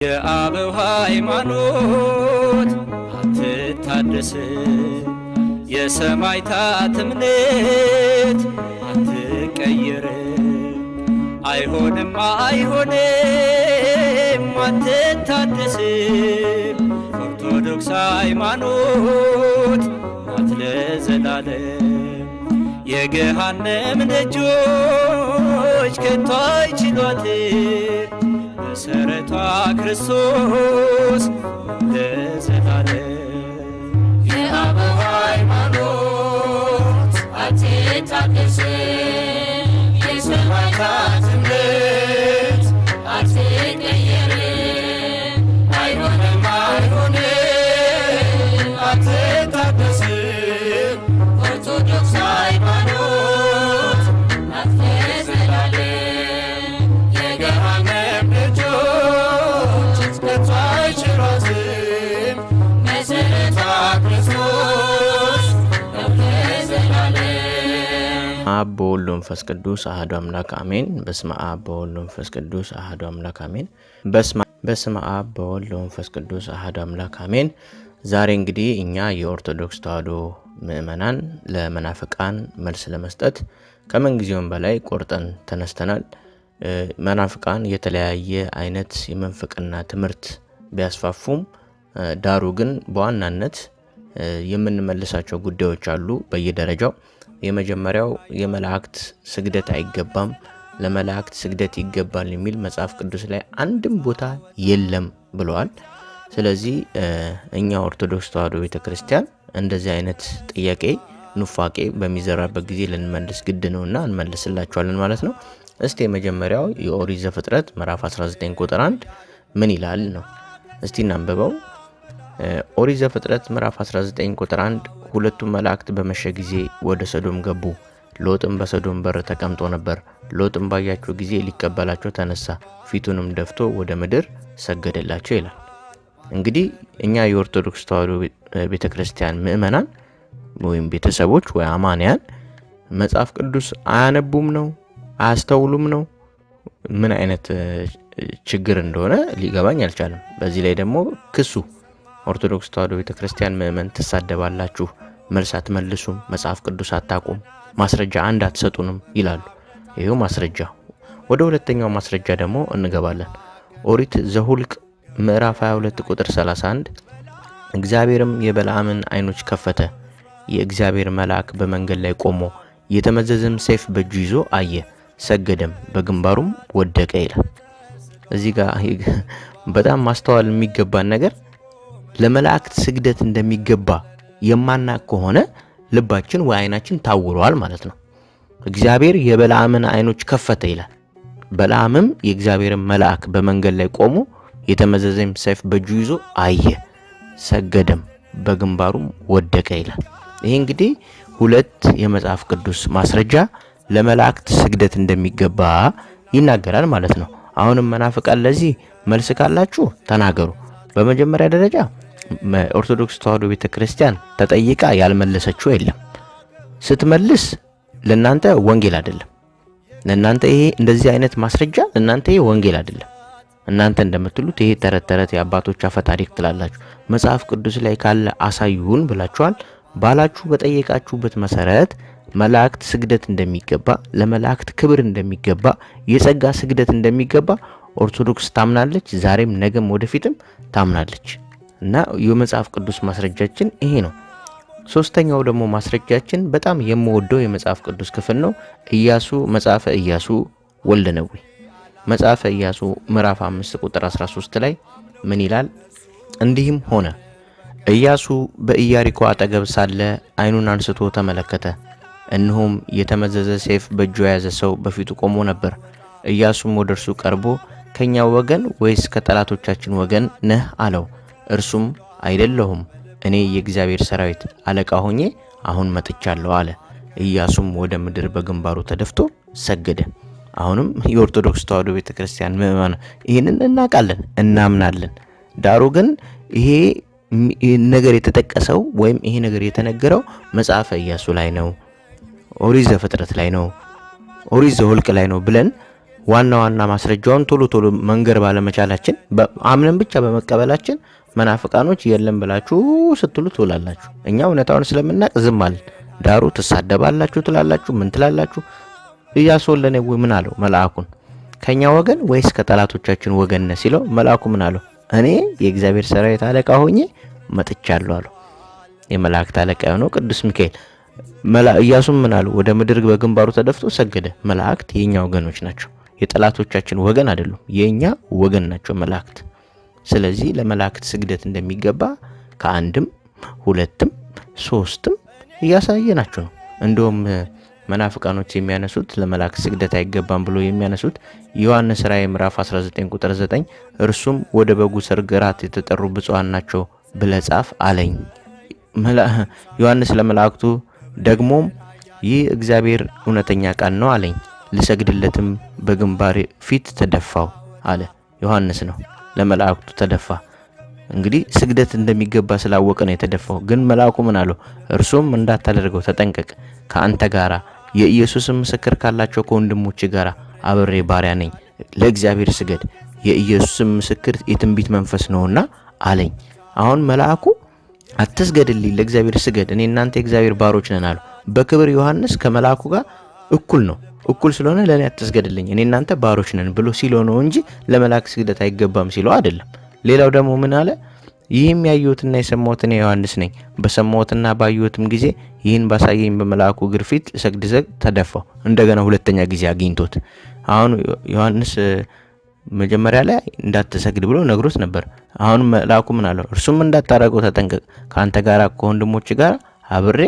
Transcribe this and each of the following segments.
የአበው ሃይማኖት አትታደስም፣ የሰማዕታት እምነት አትቀየርም። አይሆንም አይሆንም አትታደስም፣ ኦርቶዶክስ ሃይማኖት ናት ለዘላለም። የገሃነም ደጆች ከቶ አይችሏትም፣ መሰረቷ ክርስቶስ ለዘላለም። የአበው ሃይማኖት አትታደስም፣ የሰማዕታት እምነት አትቀየርም። አይሆንም አይሆንም አትታደስም፣ ኦርቶዶክስ ሃይማኖት ናት ለዘላለም። የገሃነም ደጆች ከቶ አይችሏትም፣ መሰረቷ ክርስቶስ ነው ለዘላለም። አብ በወልድ ወመንፈስ ቅዱስ አሐዱ አምላክ አሜን። በስመ አብ በወልድ ወመንፈስ ቅዱስ አሐዱ አምላክ አሜን። በስመ አብ በወልድ ወመንፈስ ቅዱስ አሐዱ አምላክ አሜን። ዛሬ እንግዲህ እኛ የኦርቶዶክስ ተዋሕዶ ምእመናን ለመናፍቃን መልስ ለመስጠት ከምንጊዜውም በላይ ቆርጠን ተነስተናል። መናፍቃን የተለያየ አይነት የመንፍቅና ትምህርት ቢያስፋፉም ዳሩ ግን በዋናነት የምንመልሳቸው ጉዳዮች አሉ በየደረጃው። የመጀመሪያው የመላእክት ስግደት አይገባም፣ ለመላእክት ስግደት ይገባል የሚል መጽሐፍ ቅዱስ ላይ አንድም ቦታ የለም ብለዋል። ስለዚህ እኛ ኦርቶዶክስ ተዋሕዶ ቤተክርስቲያን እንደዚህ አይነት ጥያቄ ኑፋቄ በሚዘራበት ጊዜ ልንመልስ ግድ ነውና እንመልስላቸዋለን ማለት ነው። እስቲ የመጀመሪያው የኦሪት ዘፍጥረት ምዕራፍ 19 ቁጥር 1 ምን ይላል ነው። እስቲ እናንብበው። ኦሪት ዘፍጥረት ምዕራፍ 19 ቁጥር 1፣ ሁለቱም መላእክት በመሸ ጊዜ ወደ ሰዶም ገቡ። ሎጥም በሰዶም በር ተቀምጦ ነበር። ሎጥም ባያቸው ጊዜ ሊቀበላቸው ተነሳ፣ ፊቱንም ደፍቶ ወደ ምድር ሰገደላቸው ይላል። እንግዲህ እኛ የኦርቶዶክስ ተዋሕዶ ቤተክርስቲያን ምእመናን ወይም ቤተሰቦች ወይ አማንያን መጽሐፍ ቅዱስ አያነቡም ነው፣ አያስተውሉም ነው፣ ምን አይነት ችግር እንደሆነ ሊገባኝ አልቻለም። በዚህ ላይ ደግሞ ክሱ ኦርቶዶክስ ተዋሕዶ ቤተክርስቲያን ምእመን ትሳደባላችሁ፣ መልስ አትመልሱም፣ መጽሐፍ ቅዱስ አታቁም፣ ማስረጃ አንድ አትሰጡንም ይላሉ። ይሄው ማስረጃ። ወደ ሁለተኛው ማስረጃ ደግሞ እንገባለን። ኦሪት ዘሁልቅ ምዕራፍ 22 ቁጥር 31፣ እግዚአብሔርም የበለዓምን ዓይኖች ከፈተ፣ የእግዚአብሔር መልአክ በመንገድ ላይ ቆሞ የተመዘዘም ሰይፍ በእጁ ይዞ አየ፣ ሰገደም፣ በግንባሩም ወደቀ ይላል። እዚህ ጋር በጣም ማስተዋል የሚገባን ነገር ለመላእክት ስግደት እንደሚገባ የማናቅ ከሆነ ልባችን ወይ ዓይናችን ታውሯል ማለት ነው። እግዚአብሔር የበለዓምን ዓይኖች ከፈተ ይላል። በለዓምም የእግዚአብሔርን መልአክ በመንገድ ላይ ቆሞ የተመዘዘም ሰይፍ በእጁ ይዞ አየ፣ ሰገደም፣ በግንባሩም ወደቀ ይላል። ይሄ እንግዲህ ሁለት የመጽሐፍ ቅዱስ ማስረጃ ለመላእክት ስግደት እንደሚገባ ይናገራል ማለት ነው። አሁንም መናፍቃን ለዚህ መልስ ካላችሁ ተናገሩ። በመጀመሪያ ደረጃ ኦርቶዶክስ ተዋሕዶ ቤተክርስቲያን ተጠይቃ ያልመለሰችው የለም። ስትመልስ ለናንተ ወንጌል አይደለም። ለናንተ ይሄ እንደዚህ አይነት ማስረጃ ለናንተ ይሄ ወንጌል አይደለም። እናንተ እንደምትሉት ይሄ ተረት ተረት የአባቶች አፈ ታሪክ ትላላችሁ። መጽሐፍ ቅዱስ ላይ ካለ አሳዩን ብላችኋል። ባላችሁ በጠየቃችሁበት መሰረት መላእክት ስግደት እንደሚገባ፣ ለመላእክት ክብር እንደሚገባ፣ የጸጋ ስግደት እንደሚገባ ኦርቶዶክስ ታምናለች። ዛሬም ነገም ወደፊትም ታምናለች። እና የመጽሐፍ ቅዱስ ማስረጃችን ይሄ ነው። ሶስተኛው ደግሞ ማስረጃችን በጣም የምወደው የመጽሐፍ ቅዱስ ክፍል ነው። ኢያሱ፣ መጽሐፈ ኢያሱ ወልደ ነዌ፣ መጽሐፈ ኢያሱ ምዕራፍ 5 ቁጥር 13 ላይ ምን ይላል? እንዲህም ሆነ ኢያሱ በኢያሪኮ አጠገብ ሳለ ዓይኑን አንስቶ ተመለከተ፣ እነሆም የተመዘዘ ሰይፍ በእጁ የያዘ ሰው በፊቱ ቆሞ ነበር። ኢያሱም ወደ እርሱ ቀርቦ ከኛ ወገን ወይስ ከጠላቶቻችን ወገን ነህ አለው። እርሱም አይደለሁም፣ እኔ የእግዚአብሔር ሰራዊት አለቃ ሆኜ አሁን መጥቻለሁ አለ። ኢያሱም ወደ ምድር በግንባሩ ተደፍቶ ሰገደ። አሁንም የኦርቶዶክስ ተዋሕዶ ቤተክርስቲያን ምእመናን ይህንን እናውቃለን፣ እናምናለን። ዳሩ ግን ይሄ ነገር የተጠቀሰው ወይም ይሄ ነገር የተነገረው መጽሐፈ ኢያሱ ላይ ነው፣ ኦሪት ዘፍጥረት ላይ ነው፣ ኦሪት ዘኍልቍ ላይ ነው ብለን ዋና ዋና ማስረጃውን ቶሎ ቶሎ መንገር ባለመቻላችን፣ አምነን ብቻ በመቀበላችን መናፍቃኖች የለም ብላችሁ ስትሉ ትውላላችሁ። እኛ እውነታውን ስለምናቅ ዝም አልን። ዳሩ ትሳደባላችሁ፣ ትላላችሁ፣ ምን ትላላችሁ? ኢያሱ ወልደ ነዌ ምን አለው መልአኩን? ከኛ ወገን ወይስ ከጠላቶቻችን ወገን ነህ ሲለው መልአኩ ምን አለው? እኔ የእግዚአብሔር ሰራዊት አለቃ ሆኜ መጥቻለሁ አለው። የመላእክት አለቃ የሆነው ቅዱስ ሚካኤል። ኢያሱም ምን አለው? ወደ ምድር በግንባሩ ተደፍቶ ሰገደ። መላእክት የኛ ወገኖች ናቸው፣ የጠላቶቻችን ወገን አይደሉም። የኛ ወገን ናቸው መላእክት። ስለዚህ ለመላእክት ስግደት እንደሚገባ ከአንድም ሁለትም ሶስትም እያሳየናቸው ነው። እንደውም መናፍቃኖች የሚያነሱት ለመላእክት ስግደት አይገባም ብሎ የሚያነሱት ዮሐንስ ራእይ ምዕራፍ 19 ቁጥር 9 እርሱም ወደ በጉ ሰርግ እራት የተጠሩ ብፁዓን ናቸው ብለህ ጻፍ አለኝ። ዮሐንስ ለመላእክቱ ደግሞም ይህ እግዚአብሔር እውነተኛ ቃል ነው አለኝ፣ ልሰግድለትም በግንባሬ ፊት ተደፋው አለ። ዮሐንስ ነው ለመላእክቱ ተደፋ። እንግዲህ ስግደት እንደሚገባ ስላወቀ ነው የተደፋው። ግን መልአኩ ምን አለው? እርሱም እንዳታደርገው ተጠንቀቅ፣ ከአንተ ጋራ የኢየሱስን ምስክር ካላቸው ከወንድሞች ጋራ አብሬ ባሪያ ነኝ፣ ለእግዚአብሔር ስገድ፣ የኢየሱስን ምስክር የትንቢት መንፈስ ነውና አለኝ። አሁን መልአኩ አትስገድልኝ፣ ለእግዚአብሔር ስገድ፣ እኔ እናንተ የእግዚአብሔር ባሮች ነን አለው። በክብር ዮሐንስ ከመልአኩ ጋር እኩል ነው። እኩል ስለሆነ ለእኔ አትስገድልኝ፣ እኔ እናንተ ባሮች ነን ብሎ ሲለው ነው እንጂ ለመልአክ ስግደት አይገባም ሲለው አይደለም። ሌላው ደግሞ ምን አለ? ይህም ያየሁትና የሰማሁት እኔ ዮሐንስ ነኝ። በሰማሁትና ባየሁትም ጊዜ ይህን ባሳየኝ በመልአኩ እግር ፊት እሰግድ ዘንድ ተደፋሁ። እንደገና ሁለተኛ ጊዜ አግኝቶት አሁን ዮሐንስ መጀመሪያ ላይ እንዳትሰግድ ብሎ ነግሮት ነበር። አሁን መልአኩ ምን አለው? እርሱም እንዳታረገው ተጠንቀቅ፣ ከአንተ ጋር ከወንድሞች ጋር አብሬ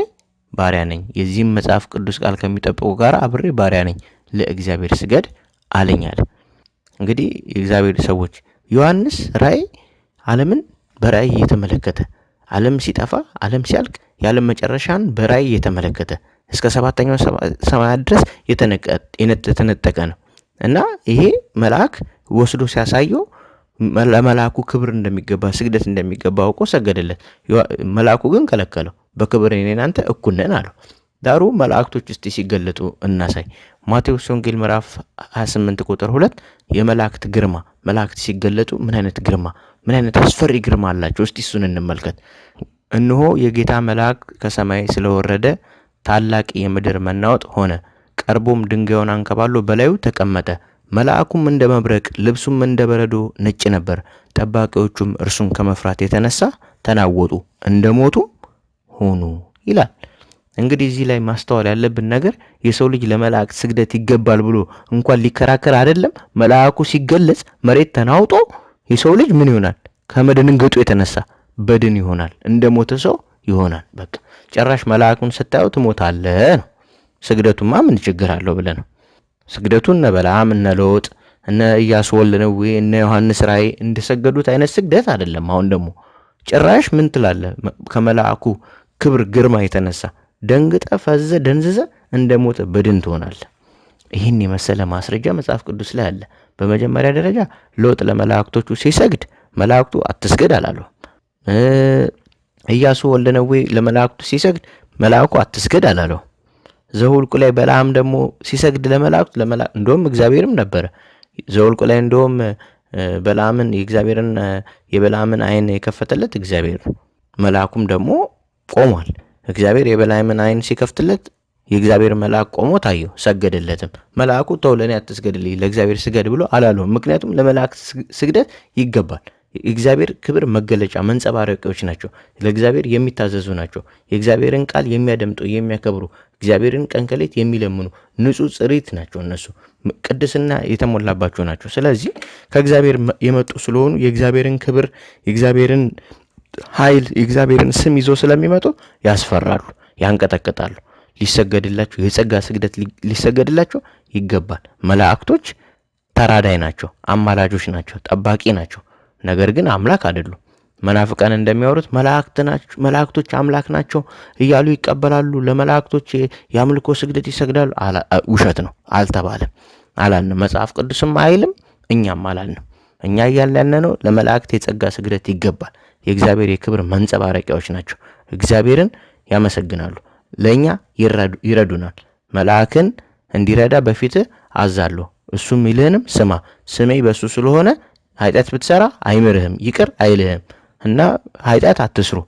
ባሪያ ነኝ፣ የዚህም መጽሐፍ ቅዱስ ቃል ከሚጠብቁ ጋር አብሬ ባሪያ ነኝ፣ ለእግዚአብሔር ስገድ አለኝ አለ። እንግዲህ የእግዚአብሔር ሰዎች ዮሐንስ ራእይ ዓለምን በራእይ እየተመለከተ ዓለም ሲጠፋ ዓለም ሲያልቅ የዓለም መጨረሻን በራእይ እየተመለከተ እስከ ሰባተኛው ሰማያት ድረስ የተነጠቀ ነው እና ይሄ መልአክ ወስዶ ሲያሳየው ለመልአኩ ክብር እንደሚገባ ስግደት እንደሚገባ አውቆ ሰገደለት። መልአኩ ግን ከለከለው። በክብር እኔና አንተ እኩል ነን አለው። ዳሩ መላእክቶች እስቲ ሲገለጡ እናሳይ። ማቴዎስ ወንጌል ምዕራፍ 28 ቁጥር 2 የመላእክት ግርማ፣ መላእክት ሲገለጡ ምን አይነት ግርማ፣ ምን አይነት አስፈሪ ግርማ አላቸው? እስቲ እሱን እንመልከት። እነሆ የጌታ መልአክ ከሰማይ ስለወረደ ታላቅ የምድር መናወጥ ሆነ። ቀርቦም ድንጋዩን አንከባሎ በላዩ ተቀመጠ። መልአኩም እንደ መብረቅ ልብሱም እንደ በረዶ ነጭ ነበር። ጠባቂዎቹም እርሱን ከመፍራት የተነሳ ተናወጡ፣ እንደ ሞቱም ሆኑ ይላል። እንግዲህ እዚህ ላይ ማስተዋል ያለብን ነገር የሰው ልጅ ለመላእክት ስግደት ይገባል ብሎ እንኳን ሊከራከር አይደለም፣ መልአኩ ሲገለጽ መሬት ተናውጦ የሰው ልጅ ምን ይሆናል? ከመደንገጡ የተነሳ በድን ይሆናል፣ እንደ ሞተ ሰው ይሆናል። በቃ ጭራሽ መልአኩን ስታየው ትሞታለህ ነው። ስግደቱማ ምን ችግር አለው ብለህ ነው። ስግደቱ እነ በለዓም እነ ሎጥ እነ ኢያሱ ወልደ ነዌ እነ ዮሐንስ ራእይ እንደሰገዱት አይነት ስግደት አይደለም። አሁን ደግሞ ጭራሽ ምን ትላለህ? ከመልአኩ ክብር ግርማ የተነሳ ደንግጠ ፈዘ ደንዝዘ እንደ ሞተ በድን ትሆናለህ። ይህን የመሰለ ማስረጃ መጽሐፍ ቅዱስ ላይ አለ። በመጀመሪያ ደረጃ ሎጥ ለመላእክቶቹ ሲሰግድ መላእክቱ አትስገድ አላለው። ኢያሱ ወልደ ነዌ ለመላእክቱ ሲሰግድ መልአኩ አትስገድ አላለው። ዘሁልቁ ላይ በለዓም ደግሞ ሲሰግድ ለመላእክቱ እንደውም እግዚአብሔርም ነበረ። ዘሁልቁ ላይ እንደውም በለዓምን የእግዚአብሔርን የበለዓምን ዓይን የከፈተለት እግዚአብሔር ነው። መልአኩም ደግሞ ቆሟል። እግዚአብሔር የበለዓምን ዓይን ሲከፍትለት የእግዚአብሔር መልአክ ቆሞ ታየው፣ ሰገደለትም። መልአኩ ተው ለእኔ አትስገድልኝ ለእግዚአብሔር ስገድ ብሎ አላለውም። ምክንያቱም ለመላእክት ስግደት ይገባል። የእግዚአብሔር ክብር መገለጫ መንጸባረቂዎች ናቸው። ለእግዚአብሔር የሚታዘዙ ናቸው። የእግዚአብሔርን ቃል የሚያደምጡ የሚያከብሩ፣ እግዚአብሔርን ቀን ከሌት የሚለምኑ ንጹሕ ጽሪት ናቸው። እነሱ ቅድስና የተሞላባቸው ናቸው። ስለዚህ ከእግዚአብሔር የመጡ ስለሆኑ የእግዚአብሔርን ክብር፣ የእግዚአብሔርን ኃይል፣ የእግዚአብሔርን ስም ይዘው ስለሚመጡ ያስፈራሉ፣ ያንቀጠቅጣሉ። ሊሰገድላቸው የጸጋ ስግደት ሊሰገድላቸው ይገባል። መላእክቶች ተራዳይ ናቸው፣ አማላጆች ናቸው፣ ጠባቂ ናቸው። ነገር ግን አምላክ አይደሉም። መናፍቃን እንደሚያወሩት መላእክቶች አምላክ ናቸው እያሉ ይቀበላሉ። ለመላእክቶች የአምልኮ ስግደት ይሰግዳሉ። ውሸት ነው፣ አልተባለም፣ አላልንም። መጽሐፍ ቅዱስም አይልም፣ እኛም አላልንም። እኛ እያልን ነው ለመላእክት የጸጋ ስግደት ይገባል። የእግዚአብሔር የክብር መንጸባረቂያዎች ናቸው። እግዚአብሔርን ያመሰግናሉ፣ ለእኛ ይረዱናል። መልአክን እንዲረዳ በፊትህ አዛለሁ። እሱ የሚልህንም ስማ። ስሜ በእሱ ስለሆነ ኃጢአት ብትሰራ አይምርህም፣ ይቅር አይልህም። እና ኃጢአት አትስሩ፣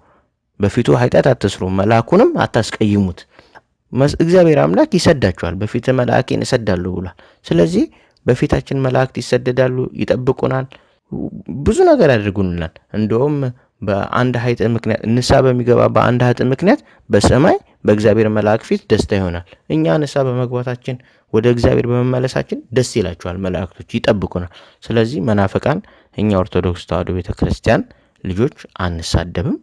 በፊቱ ኃጢአት አትስሩ፣ መልአኩንም አታስቀይሙት። እግዚአብሔር አምላክ ይሰዳቸዋል። በፊት መልአኬን እሰዳለሁ ብሏል። ስለዚህ በፊታችን መላእክት ይሰደዳሉ፣ ይጠብቁናል፣ ብዙ ነገር ያደርጉልናል። እንደውም በአንድ ኃጥእ ምክንያት ንስሐ በሚገባ በአንድ ኃጥእ ምክንያት በሰማይ በእግዚአብሔር መልአክ ፊት ደስታ ይሆናል። እኛ ንስሐ በመግባታችን ወደ እግዚአብሔር በመመለሳችን ደስ ይላቸዋል፣ መላእክቶች ይጠብቁናል። ስለዚህ መናፍቃን እኛ ኦርቶዶክስ ተዋሕዶ ቤተክርስቲያን ልጆች አንሳደብም።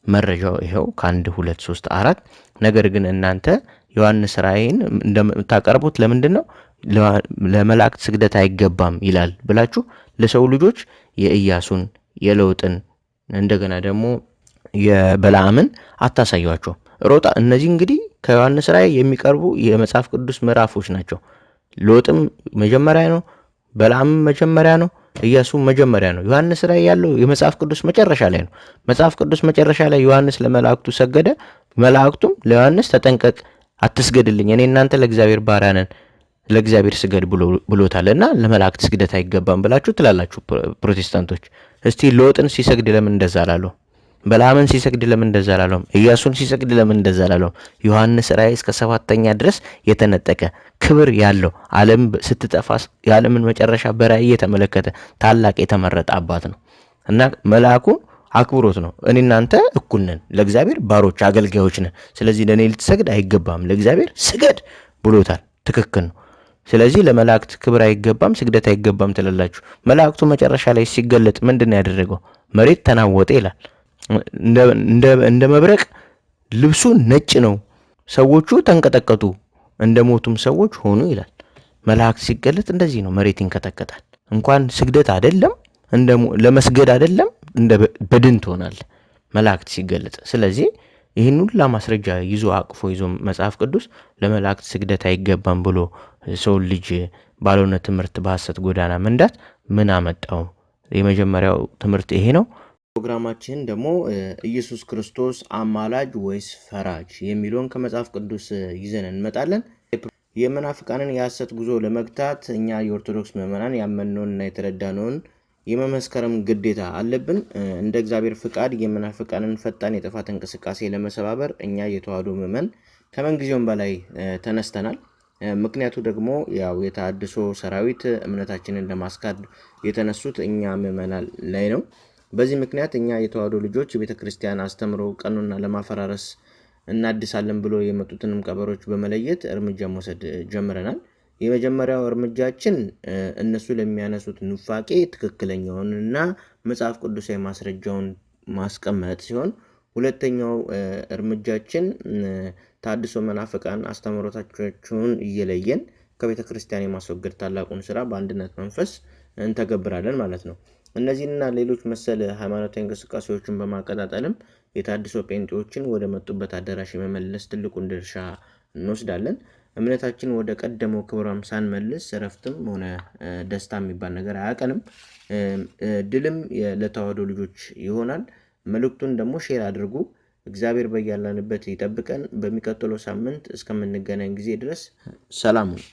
መረጃው ይኸው ከአንድ ሁለት ሶስት አራት። ነገር ግን እናንተ ዮሐንስ ራእይን እንደምታቀርቡት ለምንድን ነው? ለመላእክት ስግደት አይገባም ይላል ብላችሁ ለሰው ልጆች የኢያሱን የለውጥን እንደገና ደግሞ የበለዓምን አታሳዩአቸውም። ሮጣ እነዚህ እንግዲህ ከዮሐንስ ራእይ የሚቀርቡ የመጽሐፍ ቅዱስ ምዕራፎች ናቸው። ሎጥም መጀመሪያ ነው፣ በለዓምም መጀመሪያ ነው፣ ኢያሱ መጀመሪያ ነው። ዮሐንስ ራእይ ያለው የመጽሐፍ ቅዱስ መጨረሻ ላይ ነው። መጽሐፍ ቅዱስ መጨረሻ ላይ ዮሐንስ ለመላእክቱ ሰገደ። መላእክቱም ለዮሐንስ ተጠንቀቅ፣ አትስገድልኝ፣ እኔ እናንተ ለእግዚአብሔር ባሪያ ነን፣ ለእግዚአብሔር ስገድ ብሎታል እና ለመላእክት ስግደት አይገባም ብላችሁ ትላላችሁ ፕሮቴስታንቶች። እስቲ ሎጥን ሲሰግድ ለምን እንደዛ አላለው? በለዓምን ሲሰግድ ለምን እንደዛ አላለውም? ኢያሱን ሲሰግድ ለምን እንደዛ አላለውም? ዮሐንስ ራእይ እስከ ሰባተኛ ድረስ የተነጠቀ ክብር ያለው ዓለም ስትጠፋ የዓለምን መጨረሻ በራእይ የተመለከተ ታላቅ የተመረጠ አባት ነው እና መልአኩ አክብሮት ነው። እኔ እናንተ እኩል ነን፣ ለእግዚአብሔር ባሮች አገልጋዮች ነን። ስለዚህ ለእኔ ልትሰግድ አይገባም፣ ለእግዚአብሔር ስገድ ብሎታል። ትክክል ነው። ስለዚህ ለመላእክት ክብር አይገባም፣ ስግደት አይገባም ትላላችሁ። መላእክቱ መጨረሻ ላይ ሲገለጥ ምንድን ነው ያደረገው? መሬት ተናወጠ ይላል። እንደ መብረቅ ልብሱ ነጭ ነው፣ ሰዎቹ ተንቀጠቀጡ፣ እንደ ሞቱም ሰዎች ሆኑ ይላል። መላእክት ሲገለጥ እንደዚህ ነው፣ መሬት ይንቀጠቀጣል። እንኳን ስግደት አይደለም ለመስገድ አይደለም እንደ በድን ትሆናለህ መላእክት ሲገለጥ። ስለዚህ ይህን ሁላ ማስረጃ ይዞ አቅፎ ይዞ መጽሐፍ ቅዱስ ለመላእክት ስግደት አይገባም ብሎ ሰው ልጅ ባልሆነ ትምህርት በሐሰት ጎዳና መንዳት ምን አመጣው? የመጀመሪያው ትምህርት ይሄ ነው። ፕሮግራማችን ደግሞ ኢየሱስ ክርስቶስ አማላጅ ወይስ ፈራጅ የሚለውን ከመጽሐፍ ቅዱስ ይዘን እንመጣለን። የመናፍቃንን የሐሰት ጉዞ ለመግታት እኛ የኦርቶዶክስ ምዕመናን ያመንነውንና የተረዳነውን የመመስከርም ግዴታ አለብን። እንደ እግዚአብሔር ፍቃድ የመናፍቃንን ፈጣን የጥፋት እንቅስቃሴ ለመሰባበር እኛ የተዋሕዶ ምዕመን ከምንጊዜውም በላይ ተነስተናል። ምክንያቱ ደግሞ ያው የተሐድሶ ሰራዊት እምነታችንን ለማስካድ የተነሱት እኛ ምዕመናን ላይ ነው። በዚህ ምክንያት እኛ የተዋሕዶ ልጆች የቤተ ክርስቲያን አስተምሮ ቀኖና ለማፈራረስ እናድሳለን ብሎ የመጡትንም ቀበሮች በመለየት እርምጃ መውሰድ ጀምረናል። የመጀመሪያው እርምጃችን እነሱ ለሚያነሱት ኑፋቄ ትክክለኛውንና መጽሐፍ ቅዱሳዊ ማስረጃውን ማስቀመጥ ሲሆን፣ ሁለተኛው እርምጃችን ታድሶ መናፍቃን አስተምህሮታቸውን እየለየን ከቤተ ክርስቲያን የማስወገድ ታላቁን ስራ በአንድነት መንፈስ እንተገብራለን ማለት ነው። እነዚህንና ሌሎች መሰል ሃይማኖታዊ እንቅስቃሴዎችን በማቀጣጠልም የታድሶ ጴንጤዎችን ወደ መጡበት አዳራሽ የመመለስ ትልቁን ድርሻ እንወስዳለን። እምነታችን ወደ ቀደመው ክብሯም ሳንመልስ እረፍትም ሆነ ደስታ የሚባል ነገር አያቀንም። ድልም ለተዋሕዶ ልጆች ይሆናል። መልእክቱን ደግሞ share አድርጉ። እግዚአብሔር በያለንበት ይጠብቀን። በሚቀጥለው ሳምንት እስከምንገናኝ ጊዜ ድረስ ሰላም ሁኑ።